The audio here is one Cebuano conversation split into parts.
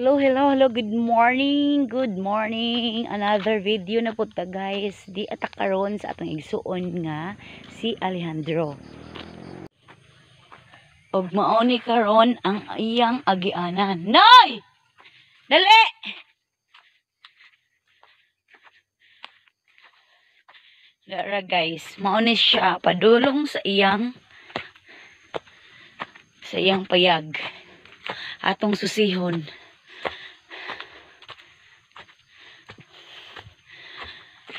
Hello, hello, hello. Good morning. Good morning. Another video na po ta, guys. Di ata karon sa atong igsuon nga si Alejandro. Og mao ni karon ang iyang agianan. Nay! Dali! Dara, guys, mao ni siya padulong sa iyang payag. Atong susihon.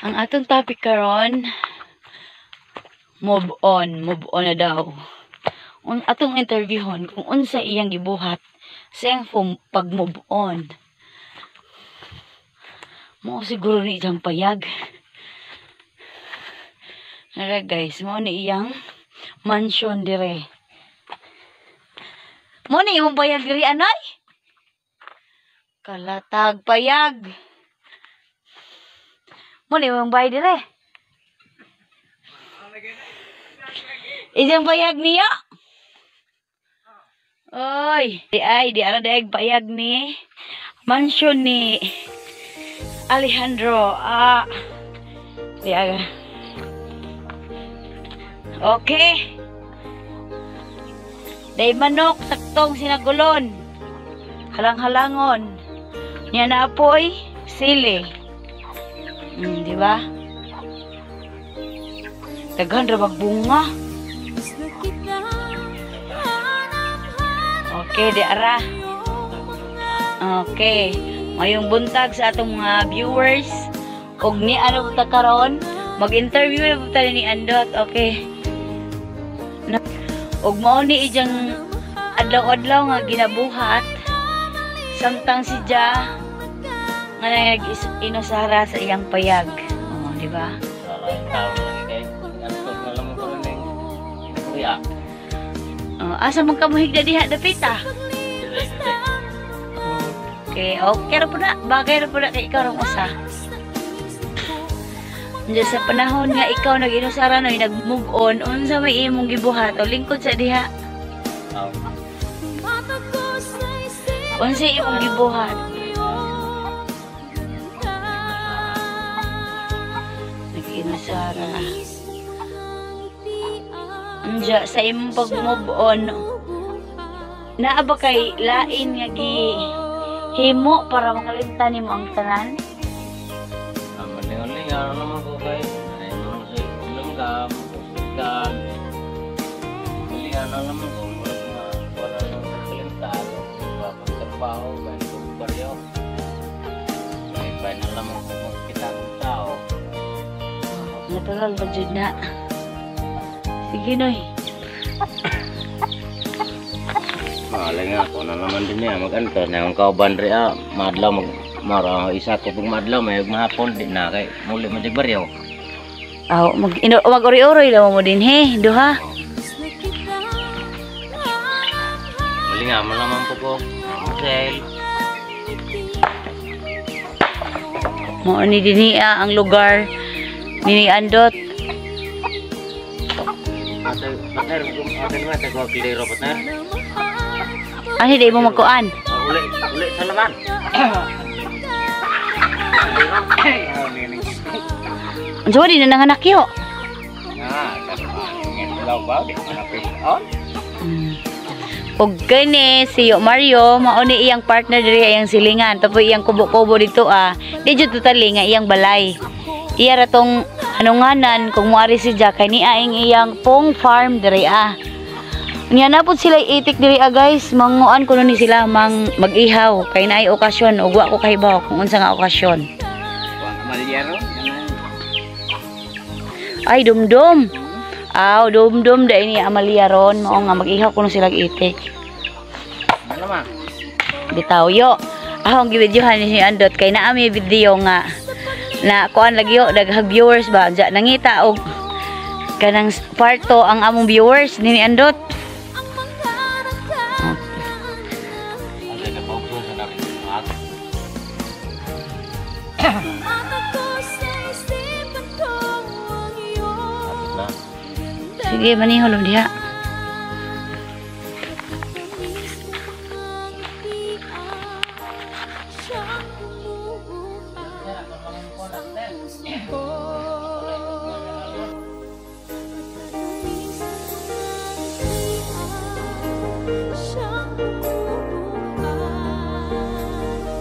Ang atong topic karon, move on na daw. Ang atong interviewon kung unsa iyang gibuhat sa iyang pag-move on. Mao siguro ni iyang payag. Nara, guys, mao ni iyang mansion dire. Mao ni imong payag diri, anay? Kalatag payag. Mo ni imong bayad dire. Isang payag niya. Oy, di ay di ara daig payag ni mansion ni Alejandro. Ah. Di aga. Okay. Day manok saktong sinagulon. Halang-halangon. Niya na apoy sili. Di ba? Daghan ra bunga. Okay, di ara. Okay. Mayong buntag sa atong mga viewers. Og ni ano ta karon, mag-interview na po tayo ni Andot. Okay. Og mao ni ijang adlaw-adlaw nga ginabuhat samtang si Ja nga nag-inusara sa iyang payag. Oh, di ba? Oh, asa man ka mohigda diha dapit ah? Okay, okay ra po na. Bagay ra po na kay ikaw rong usa. Diyan sa panahon nga ikaw nag-inusara no, nag-move on, unsa may imong gibuhat o lingkod sa diha? Unsa imong gibuhat? Nag-inusara. Unja sa imong pag-move on, naa ba kay lain nga gihimo para makalimtan nimo ang tanan? Malingaling, ano naman ko kay ay naman sa langgam, kukugan. Malingan naman ko, murag nga wala nang kalimtan. Pagtrabaho, kahit kung baryo. May final naman ko magkita kong tao. Natural ba jud na? Sige, Noy. Malay nga ako na naman din niya, mag-anto. Na yung kauban rin, maadlaw, mag mara isa ko pag maadlaw, may mahapon din na kay muli man di baryo. Aw, mag ino mag-uri-uri lang mo din he, duha. Malinga man naman po ko. Hotel. Mao ni dinhi ang lugar ni Andot. Ate, partner, ate naman sa ko kliro partner. Ani di mo magkuan? Uli, uli sa laman. Unsa ba di na nanganak yo? Og kini si Yo Mario, mao ni iyang partner diri iyang silingan, tapos iyang kubo-kubo dito ah. Di jud totally nga iyang balay. Iya ra tong hanunganan kung moari si Jack kay ni aing iyang pong farm diri ah. Nya na pud sila itik diri ah, guys, manguan kuno ni sila mang mag-ihaw kay naay okasyon ug wa ko kahibaw kung unsa nga okasyon. Ay dumdum. Aw dumdum dai ni Amalia ron, mao nga mag-ihaw kuno sila itik. Bitaw yo. Ahong gibidyohan ni Andot kay naa mi video nga na kuan lagi yo daghang viewers ba dya nangita og kanang part 2 ang among viewers ni Andot. Sige, manihol diha. Siyang bumubuhay sa puso ko. Matatamis na mga siyang bumubuhay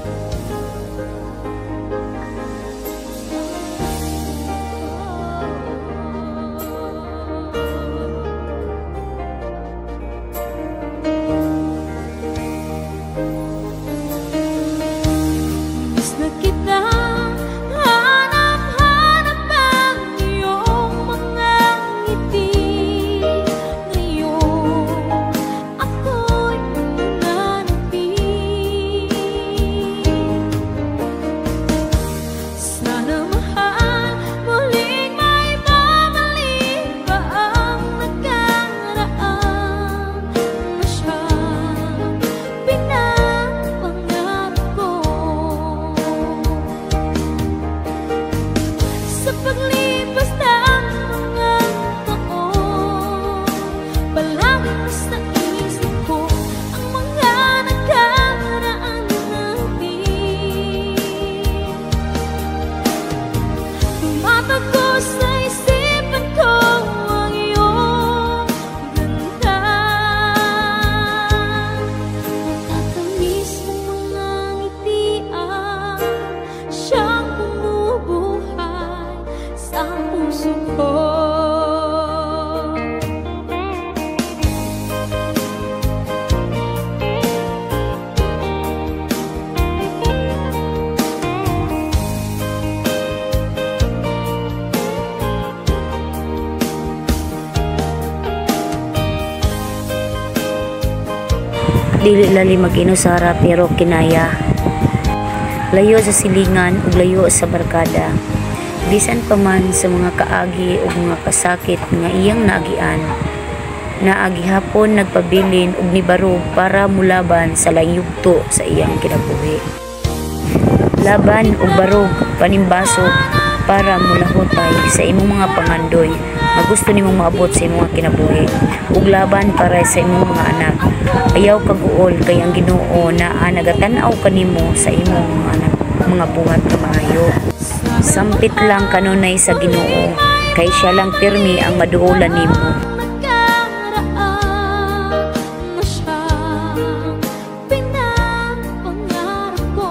sa puso ko. Miss na kita, hanap-hanap ang iyong mga ngiti. Ngayon, ako'y nananati. Sana, mahal, muling may babalik pa ang nakaraan na siyang pinapangarap ko. Sa paglipas ng mga taon, palaging nasa isip ko ang mga nakaraan natin. Tumatagos sa isipan ko ang iyong ganda. Matatamis mong mga ngiti ang siyang bumubuhay sa puso ko. Dili lali mag-inusara pero kinaya. Layo sa silingan ug layo sa barkada. Bisan pa man sa mga kaagi ug mga kasakit nga iyang naagian, naa gihapon nagpabilin ug nibarog para mulaban sa laing yugto sa iyang kinabuhi. Laban ug barog, panimbasog para mulahutay sa imong mga pangandoy nga gusto nimong maabot sa imong mga kinabuhi, ug laban para sa imong mga anak. Ayaw kaguol kay ang Ginoo naa nagatan-aw kanimo sa imong mga anak, mga buhat nga maayo. Sampit lang kanunay sa Ginoo kay siya lang pirmi ang maduolan nimo. Nakaraan na siyang pinapangarap ko.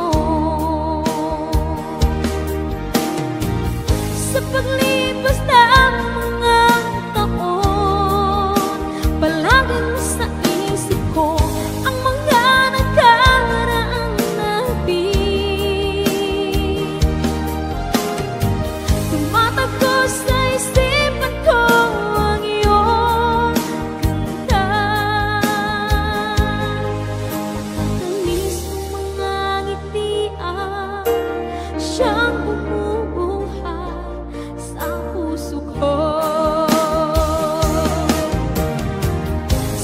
Sa paglipas ng mga taon, palaging nasa isip ko ang mga nakaraan natin. Tumatagos sa isipan ko ang iyong ganda. Matatamis mong mga ngiti ang siyang bumubuhay sa puso ko.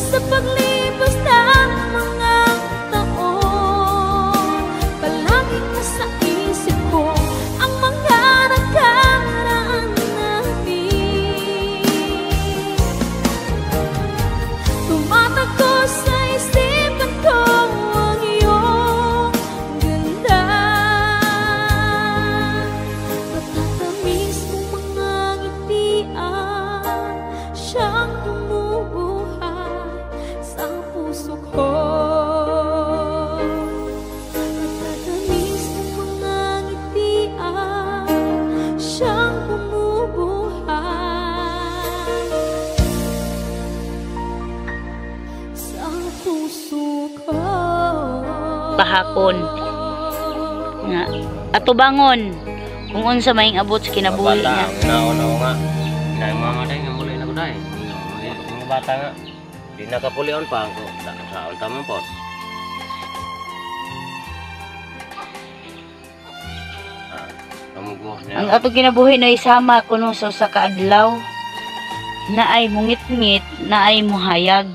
Sa paglipas ng mga taon, palaging nasa isip ko ang mga nakaraan natin. Tumatagos sa isipan ko ang iyong ganda. Matatamis mong mga ngiti ang siyang bumubuhay sa puso ko. Matatamis mong mga ngiti ang siyang bumubuhay sa puso ko. Pahakon nga atubangon kung unsa may abot sa kinabuhi Mga bata, niya. ang naon ako nga. Na mama dai nga muli na ko dai. Mga bata nga di nakapulion pa ako. Saon ta man po. Ah, kamugos niya. Ang atong kinabuhi na isama kuno sa usa ka adlaw na ay mungitngit, na ay muhayag.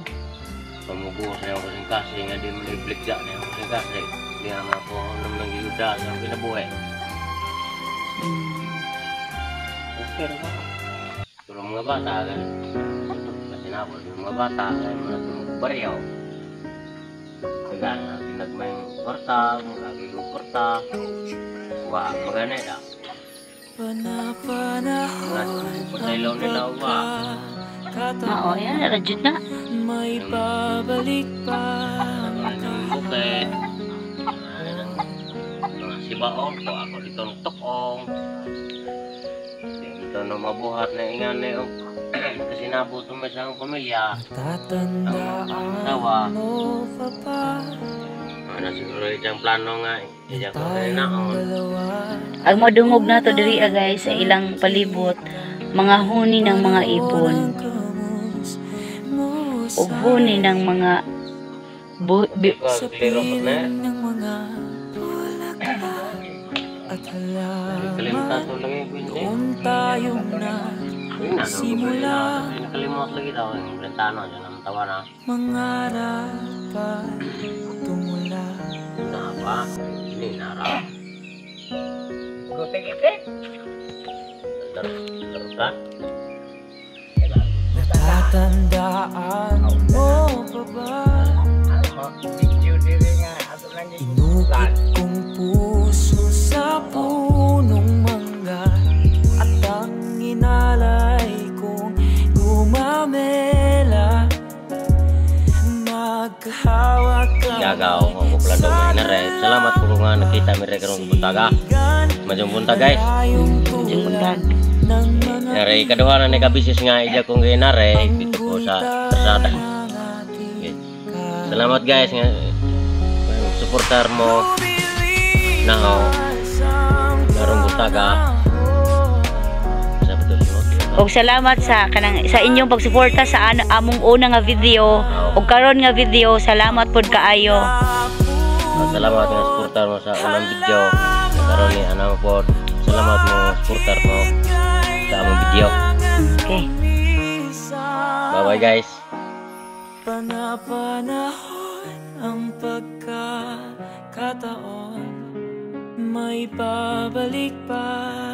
Kamugos niya ako kasing kasi nga di mo iblik niya ako kasing kasi. Di na ako nang nangyuda sa akong kinabuhi. Okay ra ba? Pero mga bata gan. Kasi na ako, yung mga bata ay mga baryaw. Tagan nagmay kwarta, magagi ko kwarta. Wa magana da. Panapanahon Pataylaw nila wa. Mao yan ra jud na. May babalik pa. Ang bukid. Mga sibaong ko ako dito ng tukong. Dito na mabuhat na ingani og kasi nabot mo sa akong pamilya. Tatandaan Asawa. Mo pa ba Ano siguro itang plano nga iya ko tayong naon. dalawa? Ang madungog nato diri ah, guys, sa ilang palibot, mga huni ng mga ibon ug huni ng mga Sa Klaro po na. piling ng mga bulaklak at Kalimutan halaman, to lang yung kwento. doon tayong na simula. Nakalimot lagi daw yung brentano dyan ang tawa na. Mangarap pa tumula. Na ba? Ini nara. Laro ka? Natatandaan mo pa ba? Inukit kong puso sa punong mangga at ang inalay kong gumamela. Magkahawak Gagaw ko ko plano nga inare. Salamat ko nga nakita mi re karong buntaga. Maayong buntag, guys. Maayong buntag. Inare ikaduha na ni ka bisis nga ija kong inare dito ko sa kalsada. Okay. Salamat, guys, nga suportar mo nao karong buntaga. Sa betul mo. Og salamat sa kanang sa inyong pagsuporta sa ano, among una nga video ug karon nga video. Salamat pod kaayo. Oh, salamat nga suportar mo sa unang video. Karon ni ana mo pod. Salamat mo suportar mo sa among video. Okay. Bye bye, guys. Panapanahon ang pagkakataon. May babalik pa.